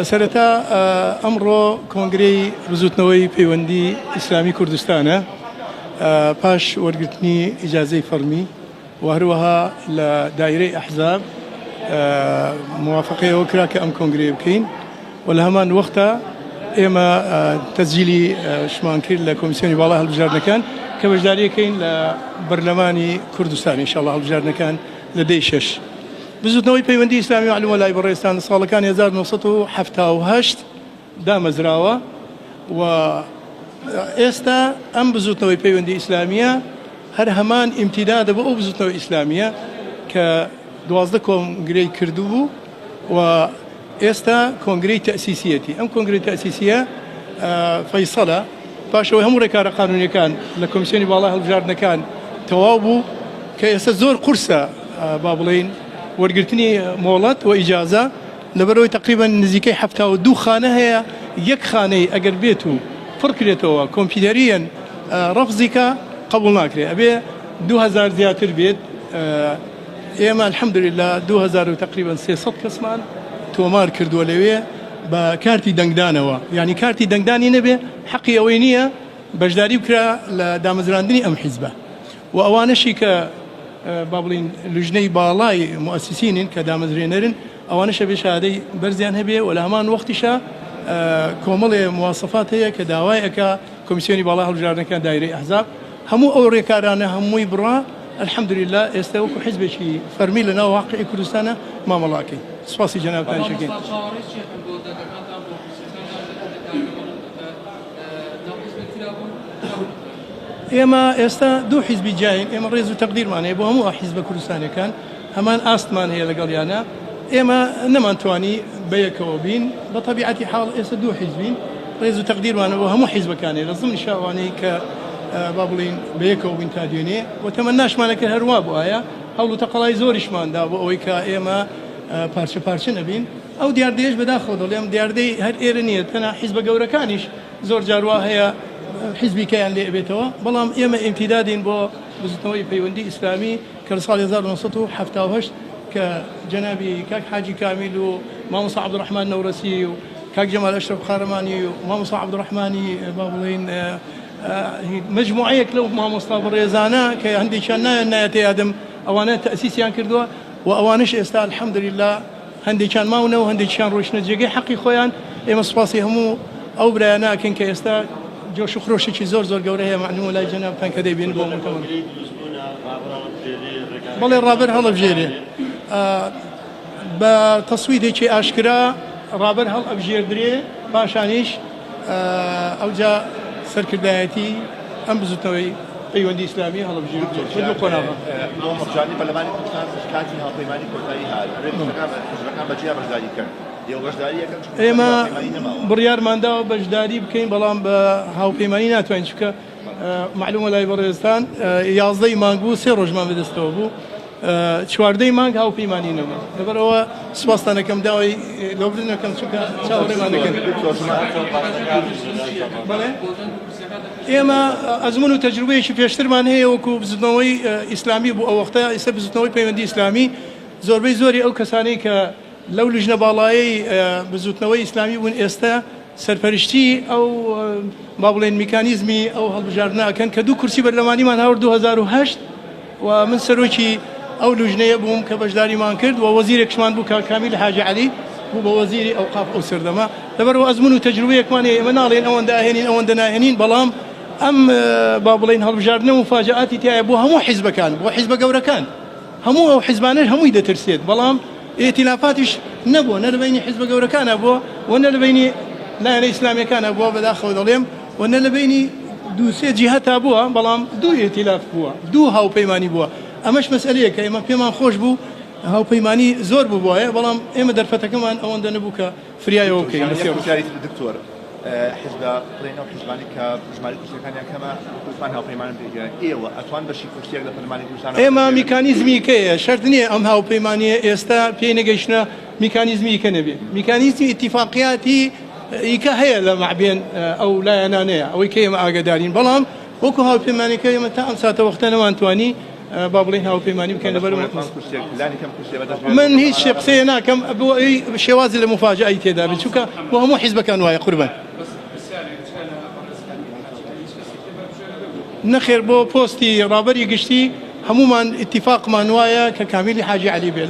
سەرەتا ئەمڕۆ کۆنگرەی بزوتنەوەی پەیوەندی ئیسلامی کوردستانە پاش وەرگرتنی ئیجازەی فەڕمی و هەروەها لە دایرەی ئەحزاب موافقەی ئەوە کرا کە ئەم کۆنگرەیە بکەین و لە هەمان وەختا ئێمە تەسجیلی شمان کرد لە کۆمیسیۆنی باڵای هەڵبژاردنەکان کە بەشداریەکەین لە بەرلەمانی کوردستان ئینشاءاللە هەڵبژاردنەکان لە دەی شەش. بزوتنەوەی پەیوەندی ئیسلامی مەعلومە لای بەڕێزتان لە ساڵەکانی 1970 دامەزراوە و ئێستا ئەم بزوتنەوەی پەیوەندی ئیسلامیە هەر هەمان ئیمتیدادە بۆ ئەو بزوتنەوەی ئیسلامیە کە 12 کۆنگرەی کردبوو و ئێستا کۆنگرەی تەئسیسیەتی، ئەم کۆنگرەی تەئسیسیە فەیسەلە، پاش ئەوەی هەموو ڕێکارە قانونیەکان لە کۆمیسیۆنی باڵای هەڵبژاردنەکان تەواو بوو کە ئێستا زۆر قورسە با بڵێین وەرگرتنی مۆڵەت و ئیجازە لەبەرئەوەی تەقریبەن نزیکەی 72 خانە هەیە یەک خانەی ئەگەر بێت و پڕکرێتەوە کۆمپیوتەریەن ڕەفزیکە قبوڵ ناکرێت ئەبێ 2000 زیاتر بێت. ئێمە الحمدللە 2000 و تقریبا 300 کەسمان تۆمار کردووە لەوێ بە کارتی دەنگدانەوە یعنی کارتی دەنگدانی نەبێ حەقی ئەوەی نییە بەشداری بکرا لە دامەزراندنی ئەم حیزبە و ئەوانەشی کە با بڵین لوژنەی باڵای موئەسیسینین کە دامەزرێنەرن ئەوانەشە بێ شادەی بەرزیان هەبێ و لە هەمان وەختیشا کۆمەڵێ مواسەفات هەیە کە داوای ئەکا کۆمیسیۆنی باڵای هەڵبژاردنەکان دایرەی ئەحزاب هەموو ئەو ڕێکارانە هەمووی بڕا الحمدللە ئێستا وەکو حیزبێکی فەرمی لە ناو واقعی کوردستانە مامەڵە ئەکەین سوپاسی جەنابتانیش ئەکەین. مامۆستا چاوەڕێی چی ئەکەن بۆ دەنگەکانتان بۆ کورسیەکانتان لە هەندێک کارگە کە ناو حیزبێک کرابوون چاوەڕێ دەکەن؟ ئێمە ئێستا دوو حیزبی جیاین ئێمە ڕێز و تەقدیرمان هەیە بۆ هەموو حیزبە کوردستانیەکان هەمان ئاستمان هەیە لەگەڵیانا ئێمە نەمانتوانی بەیەکەوە بین بە تەبیعەتی حاڵ ئێستا دوو حیزبین ڕێز و تەقدیرمانە بۆ هەموو حیزبەکانێ لە زمنی شاوانەی کە با بڵین بەیەکەوە بووین تا دوێنێ و تەمەناشمانە کرد هەروا بوایە هەوڵ و تەقەڵای زۆریشمان دا بۆ ئەوەی کە ئێمە پارچە پارچە نەبین ئەو دیاردەیەش بەداخەوە دەڵێم دیاردەی هەر ئێرە نییە تەنها حیزبە گەورەکانیش زۆر جار وا هەیە حیزبی کەیان لێ ئەبێتەوە بەڵام ئێمە ئیمتیدادین بۆ بزوتنەوەی پەیوەندی ئیسلامی کە لە ساڵی 1970 کە جەنابی کاک حاجی کامیل و مامۆستا عەبدوڕەحمان نەورەسی و کاک جەمال ئەشرەف قارەمانی و مامۆستا عەبدوڕەحمانی با بڵێین مجموعەیەک لەو مامۆستا بەڕێزانە کە هەندێکیان نایەن نایەتە یادم ئەوانە تەئسیسیان کردووە و ئەوانەش ئێستا الحمدللە هەندێکیان ماونە و هەندێکیان ڕۆیشتنە جێگەی حەقی خۆیان، ئێمە سوپاسی هەموو ئەو برایانە ئەکەین کە ئێستا جۆش و خرۆشێکی زۆر زۆر گەورە هەیە مەعلومە لای جەنابتان کە دەیبینن بۆ موتەمەن. بەڵێ ڕابەر هەڵەبژێرێ بە تەسویدێکی ئاشکرا ڕابەر هەڵئەبژێردرێ پاشانیش ئەوجا سەرکردایەتی ئەم بزوتنەوەی پەیوەندی ئیسلامی هەڵبژێردرێت بە دوو قۆناغە. بۆ هەڵبژاردنی پەرلەمانی کوردستان کاتی هاوپەیمانی کۆتایی هات، ڕێکخستنەکان حزبەکان بە جیا بەشداری بکەن، ئێوە بەشداری ئەکەن چونکە ئێمە هاوپەیمانی نەماوە؟ بڕیارمان داوە بەشداری بکەین بەڵام بە هاوپەیمانی ناتوانین چونکە مەعلومە لای بەڕێزتان یازدەی مانگ بوو سێ ڕۆژمان بەدەستەوە بوو چواردەی مانگ هاوپەیمانی نەما لەبەرئەوە سوپاستان ئەکەم داوای لێبوردن ئەکەم چونکە چاوەڕێمان دەکەن. بەڵێ ئێمە ئەزمون و تەجروبەیەکی پێشترمان هەیە وەکو بزوتنەوەی ئیسلامی بوو ئەو وەختە ئێستا بزوتنەوەی پەیوەندی ئیسلامی زۆربەی زۆری ئەو کەسانەی کە لەو لیژنە باڵایەی بزوتنەوەی ئیسلامی بوون ئێستا سەرپەرشتی ئەو با بڵێن میکانیزمی ئەو هەڵبژاردنە ئەکەن کە دوو کورسی بەرلەمانیمان هاورد 2008 و من سەرۆکی ئەو لوژنەیە بووم کە بەشداریمان کرد و وەزیرێکشمان بوو کاک کامیل حاجی عەلی بوو بە وەزیری ئەوقاف ئەو سەردەمە لەبەرئەوە ئەزموون و تەجروبەیەکمان هەیە ئێمە ناڵێن ئەوەندە ئەهێنین ئەوەندە ناهێنین بەڵام ئەم با بڵێین هەڵبژاردنە موفاجەئاتی تیایە بۆ هەموو حیزبەکان بۆ حیزبە گەورەکان هەموو ئەو حیزبانەش هەمووی دەترسێت بەڵام ئیتیلافاتیش نەبووە نە لە بەینی حیزبە گەورەکانا بووە و نە لە بەینی لایەنە ئیسلامیەکانا بووە بەداخەوە دەڵێم و نە لە بەینی دوو سێ جیهەتا بووە بەڵام دوو ئیتیلاف بووە دوو هاوپەیمانی بووە ئەمەش مەسئەلەیەکە ئێمە پێمان خۆش بوو هاوپەیمانی زۆر ببوایە بەڵام ئێمە دەرفەتەکەمان ئەوەندە نەبوو کە فریایەوە بکەین لە سێ ڕۆژ. پرسیاری تر دکتۆر، حیزبە بڵێین ئەو حیزبانەی کە ژمارەی کورسیەکانیان کەمە وتمان هاوپەیمانن پێکهێنا، ئێوە ئەتوان بەشی کورسیەک لە پەرلەمانی کوردستان ئێمە میکانیزمی کەیە شەرت نییە ئەم هاوپەیمانییە ئێستا پێی نەگەیشتە میکانیزمی ئیکە نەبێ میکانیزمی ئیتیفاقیاتی ئیکە هەیە لە مەعبێن ئەو لایەنانەیە ئەوەی کە ئێمە ئاگادارین بەڵام وەکو هاوپەیمانەکە ئێمە تا ئەم ساتەوەختە نەمانتوانی. با بڵێین هاوپەیمانی بکەین لەبەر من هیچ شتێ قسەیە ناکەم بۆ ئەوی شێوازی لە موفاجەئەی تێدا بێت چونکە بۆ هەموو حیزبەکان وایە قوربان. نەخێر بۆ پۆستی ڕابەری گشتی هەموومان ئیتیفاقمان وایە کە کامیلی حاجی عەلی بێت.